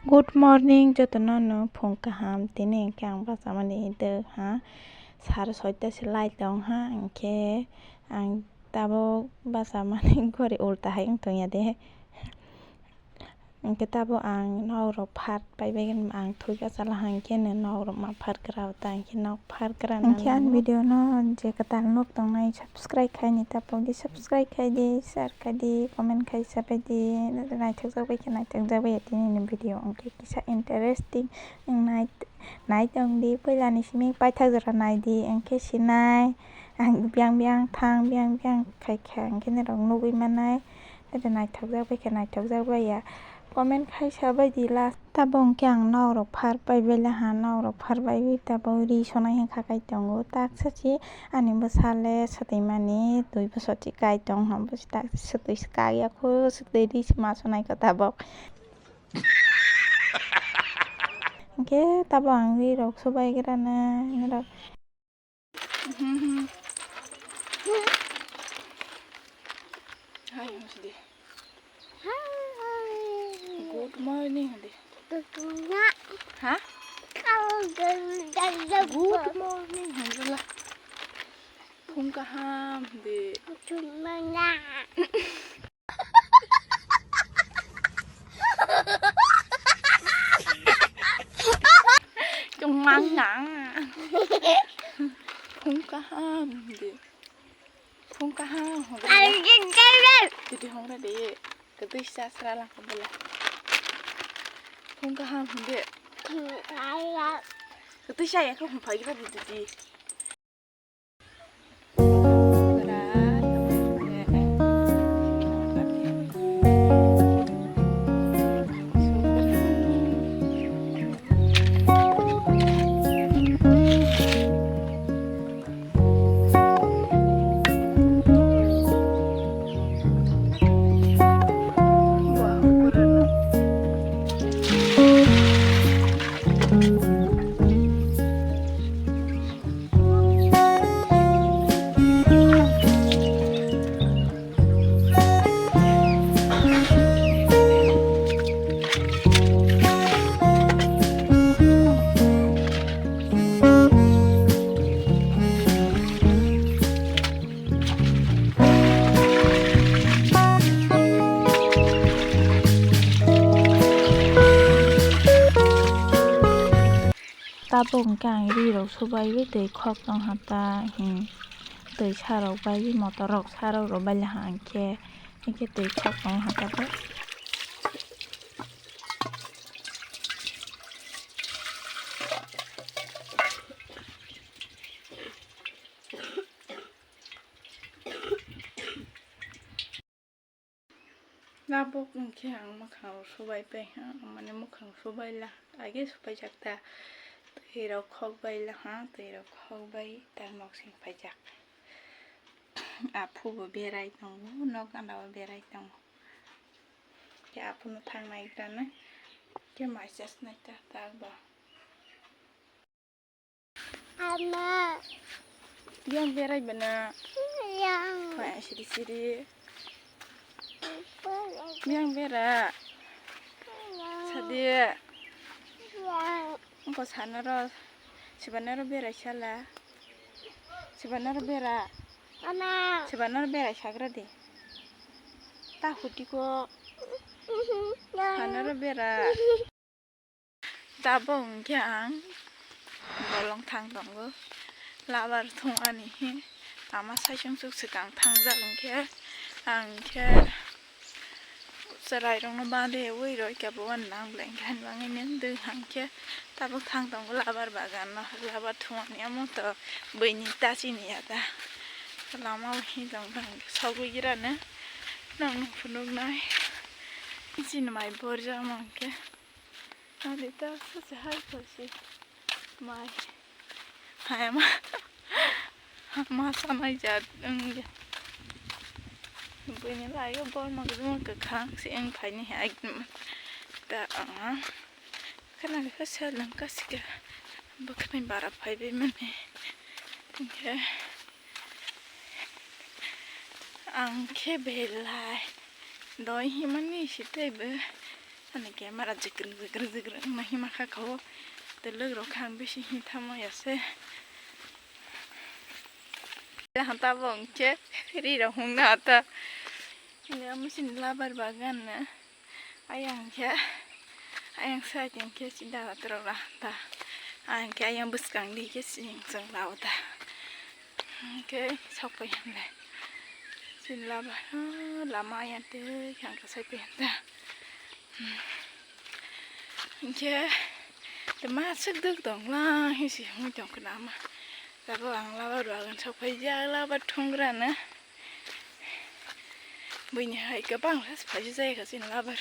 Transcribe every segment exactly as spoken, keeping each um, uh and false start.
Good morning, jotono no phung kaham. Tini hwnkhe ang bachamani dwk ha, sare soita se light tong ha, hwnkhe ang tabuk bachamani ghori ulta hai wng tong ya de. Hwnkhe tabuk ang nok rok phar pai bai ang thwi bachala hwnkhe no nok rok ma phar gra ta hwnkhe nok phar gra. Hwnkhe ang video no je kwtal nuk tongnai subscribe khai ni tapok di, subscribe khai di, share khai di, comment khai sabai di. Naithok jak bai khe naithok jak bai ya tini ni video hwnkhe kisa interesting wng nai, nai tong di, puila ni simi paithak jora nai di, hwnkhe sinai ang biang biang thang, biang biang khai kha, hwnkhe norok nugwi manai. Naithok jak bai khe naithok jak bai ya, comment khai sabai di last. Tabuk hwnkhe ang nok rok phar pai bai la ha, nok rok phar bai wi tabuk ri sonai hwnkha kai tongo. Tak sachi ani bwsa le swtwi mani dui bosor chi kai tong ha, bwsa tak swtwi se kak ya kho, swtwi ri se ma sonai kha tabuk. Hwnkhe tabuk ang ri rok subai gra na norok. Hi, Hosdi. Hi. Good morning, Hosdi. Good morning. Ha? Good morning, Hosdi. Phung kaham, Hosdi. Good morning. Chwng mang na. Phung kaham de. Phung kaham hwnwi. Titi hongra de. Kwtwi sa sra lang ka bela. Phung kaham hwnde. Kwtwi sa ya kha phung phagi ba de titi. Tabuk hwnkhe ang ri rok subaiwi twi khok tong ha ta, hmm, twi sa rok baiwi motor rok sa rok rw baila ha hwnkhe, hwnkhe twi khok tong ha tabuk. Tabuk hwnkhe ang mwkhang rok subai pai ha, mane mwkhang subai la, age subai jak ta. Twi rok khok bai la ha, twi rok khok bai ta nok sing paijak. Aphu bo berai tongo, nok gana o berai tongo. Khe aphuno thang nai grana, khe mai chas nai ta, tak ba. Ama. Yang berai bana. Yang. Kaya siri siri. Yang bera. Yang. Sadi. Yang. Engko sanaro, sibanaro berai sala. Sibanaro bera. Ama. Sibanaro berai sagra di. Ta hutiko. Yang. Sanaro bera. Tabuk hwnkhe ang bolong thang tongo, labar thung ani hi. Ama saichung chuk swkang thangjak hwnkhe ang khe chwrairokno badeui roi khe bo uanw nang belai hwnkhe ani bagwi nini dui hwnkhe tabuk thang tongo labar baganno, labar thung ani omo to buini ta chini ya ta lama o hi tong tong sogwi girano nokno phunuknai chini mai borjak ma hwnkhe. Ani ta sachi hai phalsi mai. Hai ma. Ma sanai jat wngya. Buini lai o borma guduma kwkhwrang se wng phaini hai. Ta ang. Khana khe seleng kasike. Bwkhani bara phaibai mani. Hwnkhe ang khe belai doi himani sitaibo. Ani camera jikrwng jikrwng jikrwng wngma hima kha kha o. Tei lwk rok kha ang bisi him tamo ya se. Hanta bo hwnkhe ri rok hung na ta. Ani amo chini labar bagan na. Ayang khe, ayang side hwnkhe chini dada torok ra ta. Ayang khe ayang bwskang di khe chini chwng la o ta. Hwnkhe sok pai hwnle. Chini labar, lama ayang tei hwnkhe sok pai hwn ta. Hwnkhe tei ma swk duk tong lang hinwi se hwnwi tong khna ma. Tabuk ang labar rw agwn sok phai jak labar thung gra na. Buini hai kwbang phai jaya kha chini labar.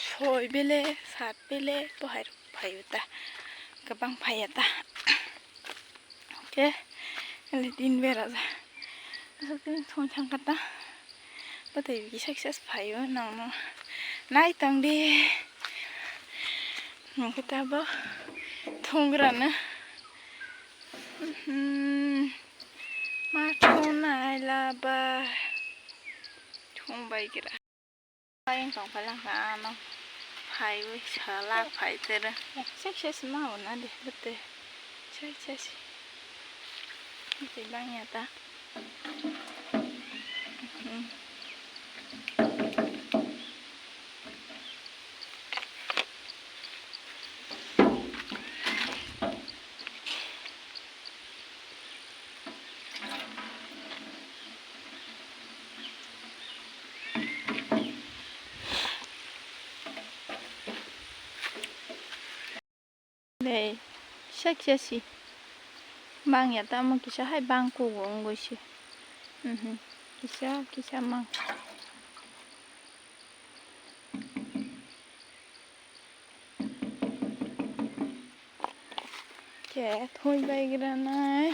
Soi bele, sat bele, bo hai rw phai o ta. Kwbang phai ya ta. Khe, ele din bera ja. Aswk tin thung thang kata. Bwtwi kisa kisa se phaio nangno. Nai tong di. Nang khe ta bo thung gra na. Mhm. Ma thung nai laba. Thung bai gra. Ayang tong phalang kha ano phaiwi salak phai tere. Sek ses ma wana de bete. Sek ses. Bete bang ya ta. Hmm. Dei, kisa kisa si. Bang ya tamo kisa hai bang kugo wngoi si. Mhm, kisa kisa mang. Khe thoi bai gra nai.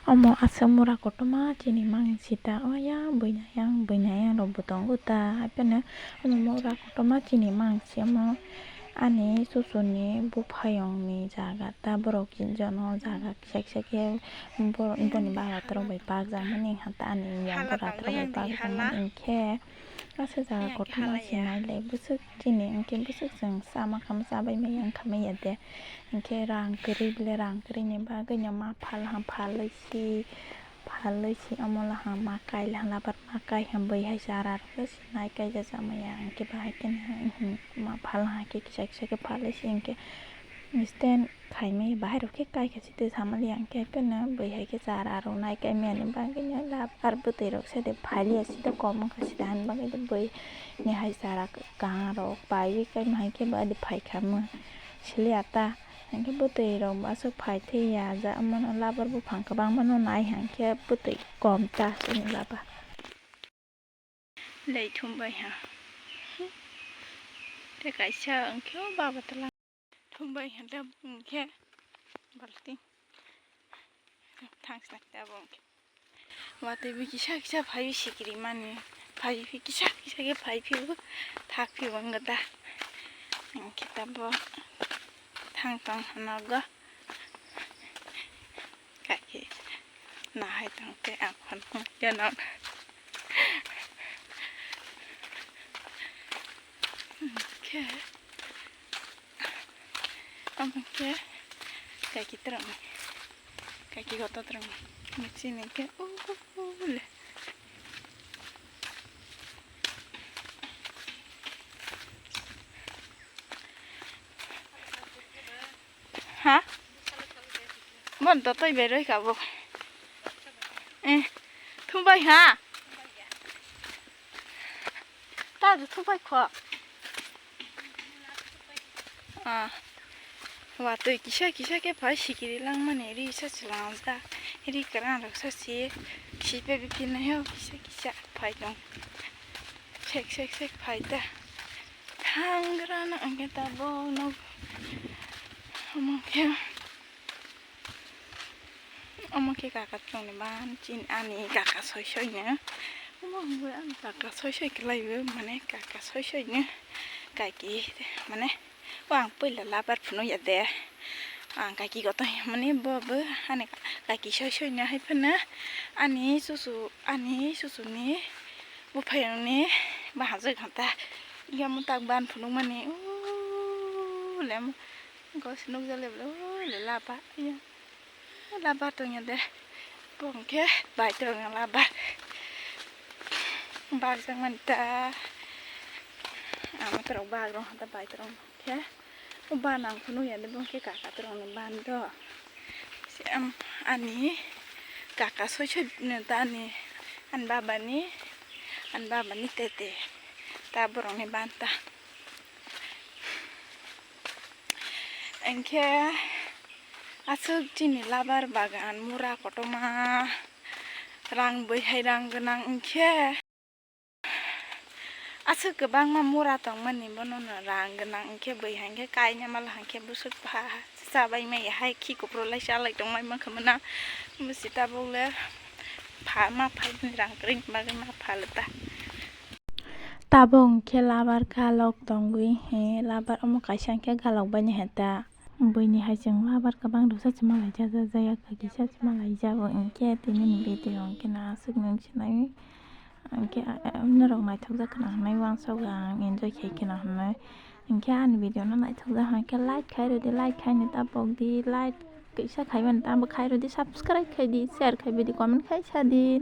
Omo aswk mura kotorma chini mang sita oya buina yang buina yang rok bo tongo ta hapheno omo mura kotorma chini mang si omo ani chuchuni buphayong ni jaga ta borok jono jaga kisa kisa khe boni baba torok bai pakjakmani hata ani yang bura torok bai pakjakmani hinkhe aswk jaga kotorma se nailai bwswk chini hinkhe bwswk chwng sama kha chabai maya wngkha maya de. Hinkhe rang kwrwi bile rang kwrwini bagwino ma phal ham phalwi si phalwi si omo laham ma kai laham labar ma kai ham bwihai chara rwkhe sinai kaijak chamaya hinkhe bahai kheno ma phal hai khe kisa kisa khe phalwi si hinkhe stand khaimai bahai rok khe kai kha site samali hinkhe hapheno bwihai khe chara rwnai kaimani bagwino labar bwtwi rok side phailiya side kom wngkha side hani bagwi bwini hai chara kaham rok paiwi kaima hai khe bade phaikha mw. Sili ata, hinkhe bwtwi rok aswk phai thwi ya, ja, omono labar buphang kwbangma no nai hinkhe bwtwi kom ta chini labar. Lei thumbai ha. Tei kaisa hinkhe o baba twlang. Thumbai ha da hinkhe balti. Thangsna da bo hinkhe. Watwi bo kisa kisa phaiwi sikiri mani, phaiwi kisa kisa khe phai phio, thak phio wngkha da. Hinkhe tabuk thang tong nogo. Kaki nahai tong tei ang phano jono. Hinkhe omo khe kaki twrwngwi. Kaki goto twrwng. Mixi ni khe, uh, uh, uh, le. Ha? Bon to toi beroi ka bo. Eh, thumbai ha? Ta thumbai kho. Ah, watwi kisa kisa khe phai sikiri langmani ri sa se langjak, ri kwran rok sa se sipe bipi naio kisa kisa phai tong, sek sek sek phai ta thangrana hwnkhe tabuk no omo khe omo khe kaka chwngni ban chini ani kaka soi soi no. Ang kaka soi soi khlai o, mane kaka soi soi no kaki, mane o ang puila labar phunuk ya de. Ang kaki kotor mane bo bo ani kaki soi soi no hai phano ani susu, ani susu ni buphayung ni bahajak hata. Iya mo tak ban phunuk mani o lem gos nuk jale o le laba iya. Labar tongya de. Bo hwnkhe bai tongya labar. Bak jakmani ta. Ama torok bak rok hata bai torok khe. O ban ang phunuk ya de bo hwnkhe kaka torok ni ban do. Se am ani kaka soi soi no ta ani, ani baba ni, ani baba ni tete. Ta borok ni ban ta. Hwnkhe aswk chini labar bagan mura kotorma rang bai hai rang gwnang hwnkhe aswk kwbangma mura tongmani bonono rang gwnang hwnkhe bai hai khe kaina mala hwnkhe bwswk pha chabai maya hai khi kuphuru lai chalai tongmai mankha mwnang bwsi tabuk le pha ma phai rang kwrwini bagwi ma pha le ta. Tabuk hwnkhe labar galok tongwi he labar omo kaisa hwnkhe galok baini heta. Buini hai chwng labar kwbang rwsa chwma laijak jak ya kagisa chwma laijak hwnkhe tini ni video hwnkhe no aswk nung sinai hwnkhe norok naithok jak khwna hwnwi uansukgo ang enjoy khai khwna hwnwi hwnkhe ani video no naithok jak hwnkhe like khai rwdi like khaini tabuk di like kaisa khaimani tabuk khai rwdi subscribe khaidi share khaibidi comment khai sadi.